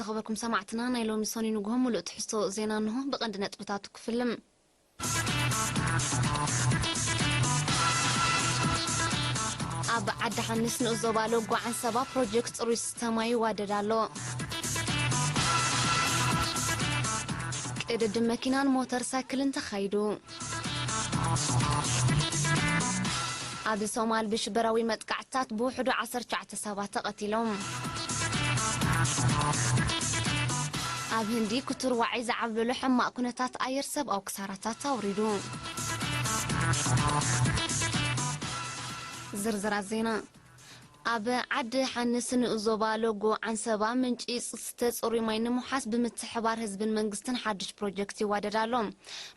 ክበርኩም ሰማዕትና፣ ናይ ሎሚ ሰኑይ ንግሆ ሙሉእ ትሕዝቶ ዜና እንሆ። ብቐንዲ ነጥብታቱ ክፍልም። ኣብ ዓዲ ሓንስ ንኡስ ዞባ ሎጎ ዓንሰባ ፕሮጀክት ጽሩይ ዝስተ ማይ ይዋደድ ኣሎ። ቅድድም መኪናን ሞተር ሳይክልን ተኻይዱ። ኣብ ሶማል ብሽበራዊ መጥቃዕትታት ብውሕዱ ዓሰርተ ትሽዓተ ሰባት ተቐቲሎም። ኣብ ህንዲ ክቱር ዋዒ ዝዓብለሎ ሕማቕ ኩነታት ኣየር ሰብኣዊ ክሳራታት ኣውሪዱ። ዝርዝራት ዜና። ኣብ ዓዲ ሓንስ ንኡስ ዞባ ሎጎ ዓንሰባ ምንጪ ዝስተ ጽሩይ ማይ ንምውሓስ ብምትሕባር ህዝብን መንግስትን ሓድሽ ፕሮጀክት ይዋደድ ኣሎ።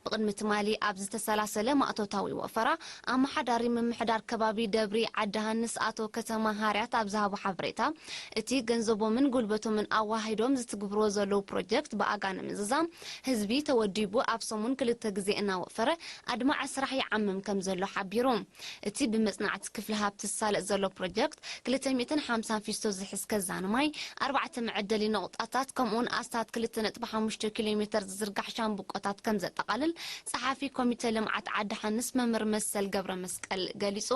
ብቕድሚ ትማሊ ኣብ ዝተሰላሰለ ማእቶታዊ ወፈራ፣ ኣመሓዳሪ ምምሕዳር ከባቢ ደብሪ ዓዲ ሃንስ ኣቶ ከተማ ሃርያት ኣብ ዝሃቦ ሓበሬታ፣ እቲ ገንዘቦምን ጉልበቶምን ኣዋሂዶም ዝትግብርዎ ዘለዉ ፕሮጀክት ብኣጋ ንምዝዛም ህዝቢ ተወዲቡ ኣብ ሰሙን ክልተ ግዜ እናወፈረ ኣድማዒ ስራሕ ይዓምም ከም ዘሎ ሓቢሩ። እቲ ብመጽናዕቲ ክፍሊ ሃብቲ ዝሳለጥ ዘሎ ፕሮጀክት ክልተ ሚእትን ሓምሳን ፊስቶ ዝሕዝ ከዛን ማይ፣ ኣርባዕተ መዐደሊ ነቑጣታት፣ ከምኡውን ኣስታት ክልተ ነጥቢ ሓሙሽተ ኪሎ ሜተር ዝዝርጋሕ ሻምብቆታት ከም ዘጠቓልል ጸሓፊ ኮሚተ ልምዓት ዓዲ ሓንስ መምህር መሰል ገብረ መስቀል ገሊጹ።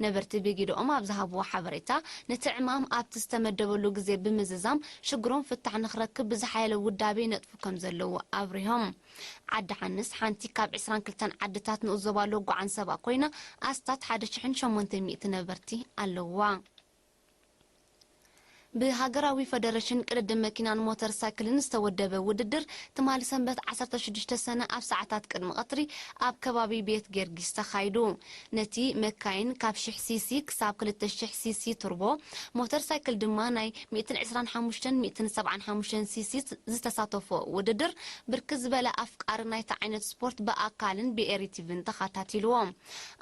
ነበርቲ ብጊደኦም ኣብ ዝሃብዎ ሓበሬታ፣ ነቲ ዕማም ኣብቲ ዝተመደበሉ ግዜ ብምዝዛም ሽግሮም ፍታሕ ንኽረክብ ብዝሓየለ ውዳቤ ይነጥፉ ከም ዘለዉ ኣብሪሆም። ዓዲ ሓንስ ሓንቲ ካብ ዕስራን ክልተን ዓድታት ንኡስ ዞባ ሎጎ ዓንሰባ ኮይና፣ ኣስታት ሓደ ሽሕን ሸሞንተ ሚእቲ ነበርቲ ኣለውዋ። ብሃገራዊ ፈደረሽን ቅድድም መኪናን ሞተር ሳይክልን ዝተወደበ ውድድር ትማሊ ሰንበት ዓሰርተ ሽዱሽተ ሰነ ኣብ ሰዓታት ቅድሚ ቀትሪ ኣብ ከባቢ ቤት ጊዮርጊስ ተኻይዱ። ነቲ መካይን ካብ ሽሕ ሲሲ ክሳብ ክልተ ሽሕ ሲሲ ቱርቦ፣ ሞተር ሳይክል ድማ ናይ ሚእትን ዕስራን ሓሙሽተን ሚእትን ሰብዓን ሓሙሽተን ሲሲ ዝተሳተፎ ውድድር ብርክት ዝበለ ኣፍቃሪ ናይቲ ዓይነት ስፖርት ብኣካልን ብኤሪ ቲቪን ተኸታቲልዎ።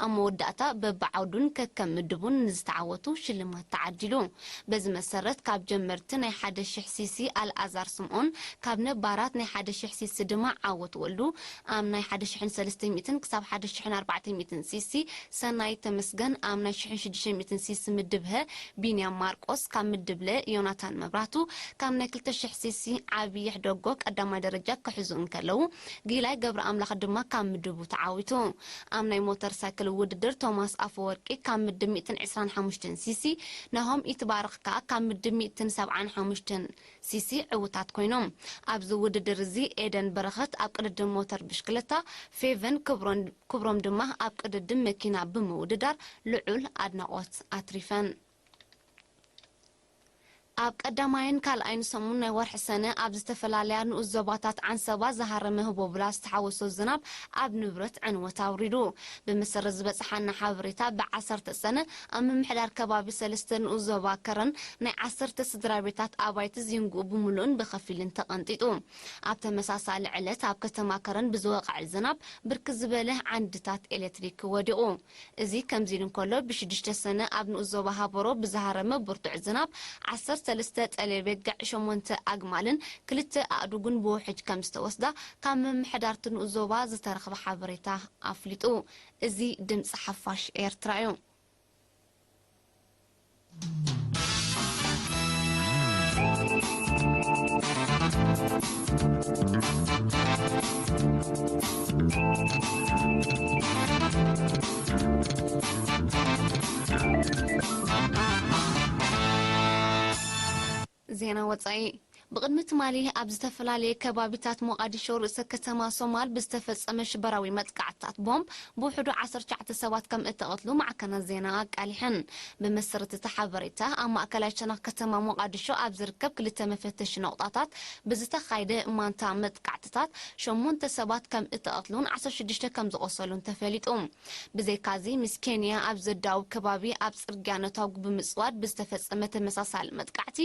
ኣብ መወዳእታ በብዓውዱን ከከም ምድቡን ንዝተዓወቱ ሽልማት ተዓዲሉ። በዚ መሰረት ካብ ጀመርቲ ናይ ሓደ ሽሕ ሲሲ ኣልኣዛር ስምኦን፣ ካብ ነባራት ናይ ሓደ ሽሕ ሲሲ ድማ ዓወት ወልዱ፣ ኣብ ናይ ሓደ ሽሕን ሰለስተ ሚእትን ክሳብ ሓደ ሽሕን ኣርባዕተ ሚእትን ሲሲ ሰናይ ተመስገን፣ ኣብ ናይ ሽሕን ሽዱሽተ ሚእትን ሲሲ ምድብ ሀ ቢንያም ማርቆስ፣ ካብ ምድብ ለ ዮናታን መብራቱ፣ ካብ ናይ ክልተ ሽሕ ሲሲ ዓቢ ይሕደጎ ቀዳማይ ደረጃ ክሕዙ እንከለዉ፣ ጊላይ ገብረ ኣምላኽ ድማ ካብ ምድቡ ተዓዊቱ። ኣብ ናይ ሞተር ሳይክል ውድድር ቶማስ ኣፈወርቂ ካብ ምድብ ሚእትን ዕስራን ሓሙሽተን ሲሲ፣ ናሆም ይትባረኽ ከኣ ካብ ምድብ ሚእትን ሰብዓን ሓሙሽተን ሲሲ ዕዉታት ኮይኖም። ኣብዚ ውድድር እዚ ኤደን በረኸት ኣብ ቅድድም ሞተር ብሽክለታ፣ ፌቨን ክብሮን-፣ ክብሮም ድማ ኣብ ቅድድም መኪና ብምውድዳር ልዑል ኣድናቖት ኣትሪፈን። ኣብ ቀዳማይን ካልኣይን ሰሙን ናይ ወርሒ ሰነ ኣብ ዝተፈላለያ ንኡስ ዞባታት ዓንሰባ ዝሃረመ ህቦብላ ዝተሓወሶ ዝናብ ኣብ ንብረት ዕንወት ኣውሪዱ። ብመሰረት ዝበጽሓና ሓበሬታ፣ ብዓሰርተ ሰነ ኣብ ምምሕዳር ከባቢ ሰለስተ ንኡስ ዞባ ከረን ናይ ዓሰርተ ስድራ ቤታት ኣባይቲ ዚንግኡ ብምሉእን ብኸፊልን ተቐንጢጡ። ኣብ ተመሳሳሊ ዕለት ኣብ ከተማ ከረን ብዝወቕዐ ዝናብ ብርክት ዝበለ ዓንድታት ኤሌክትሪክ ወዲቑ። እዚ ከምዚ ኢሉ እንከሎ፣ ብሽዱሽተ ሰነ ኣብ ንኡስ ዞባ ሃበሮ ብዝሃረመ ብርቱዕ ዝናብ ዓሰርተ ሰለስተ ጠለቤ፣ ገዕ ሸሞንተ ኣግማልን ክልተ ኣእዱግን ብውሕጅ ከም ዝተወስዳ ካብ ምምሕዳርቲ ንኡስ ዞባ ዝተረኽበ ሓበሬታ ኣፍሊጡ። እዚ ድምፂ ሓፋሽ ኤርትራ እዩ። ዜና ወጻኢ። ብቕድሚ ትማሊ ኣብ ዝተፈላለየ ከባቢታት ሞቓዲሾ ርእሰ ከተማ ሶማል ብዝተፈጸመ ሽበራዊ መጥቃዕትታት ቦምብ ብውሕዱ ዓሰርተ ትሽዓተ ሰባት ከም እተቐትሉ ማዕከናት ዜና ኣቃሊሐን። ብመሰረት እቲ ሓበሬታ፣ ኣብ ማእከላይ ሸነኽ ከተማ ሞቓዲሾ ኣብ ዝርከብ ክልተ መፈተሺ ነቑጣታት ብዝተኻየደ ማንታ መጥቃዕትታት ሸሞንተ ሰባት ከም እተቐትሉን ዓሰርተ ሽዱሽተ ከም ዝቖሰሉን ተፈሊጡ። ብዘይካዚ፣ ምስ ኬንያ ኣብ ዘዳውብ ከባቢ ኣብ ጽርግያ ነታጉ ብምጽዋድ ብዝተፈጸመ ተመሳሳሊ መጥቃዕቲ፣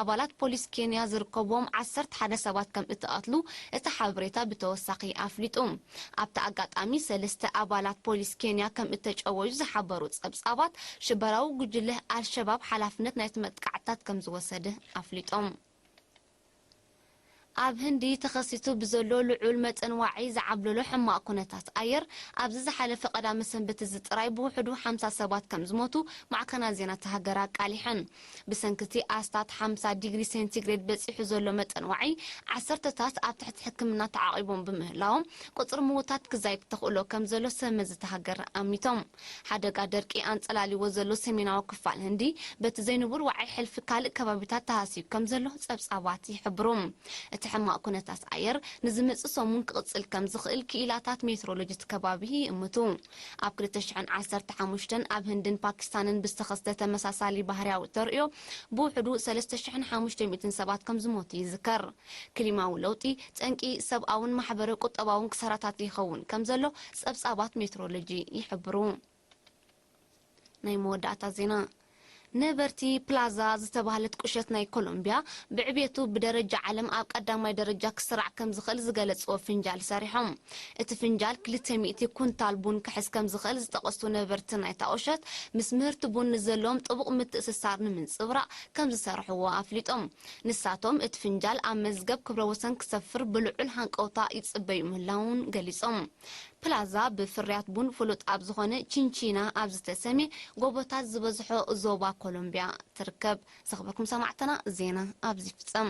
ኣባላት ፖሊስ ኬንያ ዝርከብዎም ዓሰርተ ሓደ ሰባት ከም እተቐትሉ እቲ ሓበሬታ ብተወሳኺ ኣፍሊጡ። ኣብቲ ኣጋጣሚ፣ ሰለስተ ኣባላት ፖሊስ ኬንያ ከም እተጨወዩ ዝሓበሩ ጸብጻባት፣ ሽበራዊ ጉጅለ ኣልሸባብ ሓላፍነት ናይቲ መጥቃዕትታት ከም ዝወሰደ ኣፍሊጦም። ኣብ ህንዲ ተኸሲቱ ብዘሎ ልዑል መጠን ዋዒ ዝዓብለሎ ሕማቕ ኩነታት ኣየር፣ ኣብዚ ዝሓለፈ ቀዳመ ሰንበት እዚ ጥራይ ብውሕዱ ሓምሳ ሰባት ከም ዝሞቱ ማዕከናት ዜና እታ ሃገር ኣቃሊሐን። ብሰንኪ እቲ ኣስታት ሓምሳ ዲግሪ ሴንቲግሬድ በጺሑ ዘሎ መጠን ዋዒ፣ ዓሰርተታት ኣብ ትሕቲ ሕክምና ተዓቒቦም ብምህላዎም፣ ቁጽሪ ምዉታት ክዛይድ ተኽእሎ ከም ዘሎ ሰብ መዚ እታ ሃገር ኣሚቶም። ሓደጋ ደርቂ ኣንጸላልይዎ ዘሎ ሰሜናዊ ክፋል ህንዲ፣ በቲ ዘይንቡር ዋዒ ሕልፊ ካልእ ከባቢታት ተሃስዩ ከም ዘሎ ጸብጻባት ይሕብሩ። እቲ ሕማቕ ኩነታት ኣየር ንዝመጽእ ሰሙን ክቕጽል ከም ዝኽእል ክኢላታት ሜትሮሎጂ እቲ ከባቢ ይእምቱ። ኣብ ክልተ ሽሕን ዓሰርተ ሓሙሽተን ኣብ ህንድን ፓኪስታንን ብዝተኸስተ ተመሳሳሊ ባህርያዊ ተርእዮ፣ ብውሕዱ ሰለስተ ሽሕን ሓሙሽተ ሚእትን ሰባት ከም ዝሞቱ ይዝከር። ክሊማዊ ለውጢ፣ ጠንቂ ሰብኣውን ማሕበረ ቁጠባውን ክሳራታት ይኸውን ከም ዘሎ ጸብጻባት ሜትሮሎጂ ይሕብሩ። ናይ መወዳእታ ዜና። ነበርቲ ፕላዛ ዝተባህለት ቁሸት ናይ ኮሎምቢያ፣ ብዕቤቱ ብደረጃ ዓለም ኣብ ቀዳማይ ደረጃ ክስራዕ ከም ዝኽእል ዝገለጽዎ ፍንጃል ሰሪሖም። እቲ ፍንጃል ክልተ ሚእቲ ኩንታል ቡን ክሕዝ ከም ዝኽእል ዝጠቐሱ ነበርቲ ናይታ ቁሸት፣ ምስ ምህርቲ ቡን ንዘለዎም ጥቡቕ ምትእስሳር ንምንጽብራቕ ከም ዝሰርሕዎ ኣፍሊጦም። ንሳቶም፣ እቲ ፍንጃል ኣብ መዝገብ ክብረ ወሰን ክሰፍር ብልዑል ሃንቀውታ ይጽበዩ ምህላውን ገሊጾም። ፕላዛ ብፍርያት ቡን ፍሉጥ ኣብ ዝኾነ ቺንቺና ኣብ ዝተሰምየ ጎቦታት ዝበዝሖ ዞባ ኮሎምቢያ ትርከብ። ዘኽበርኩም ሰማዕትና፣ ዜና ኣብዚ ይፍጸም።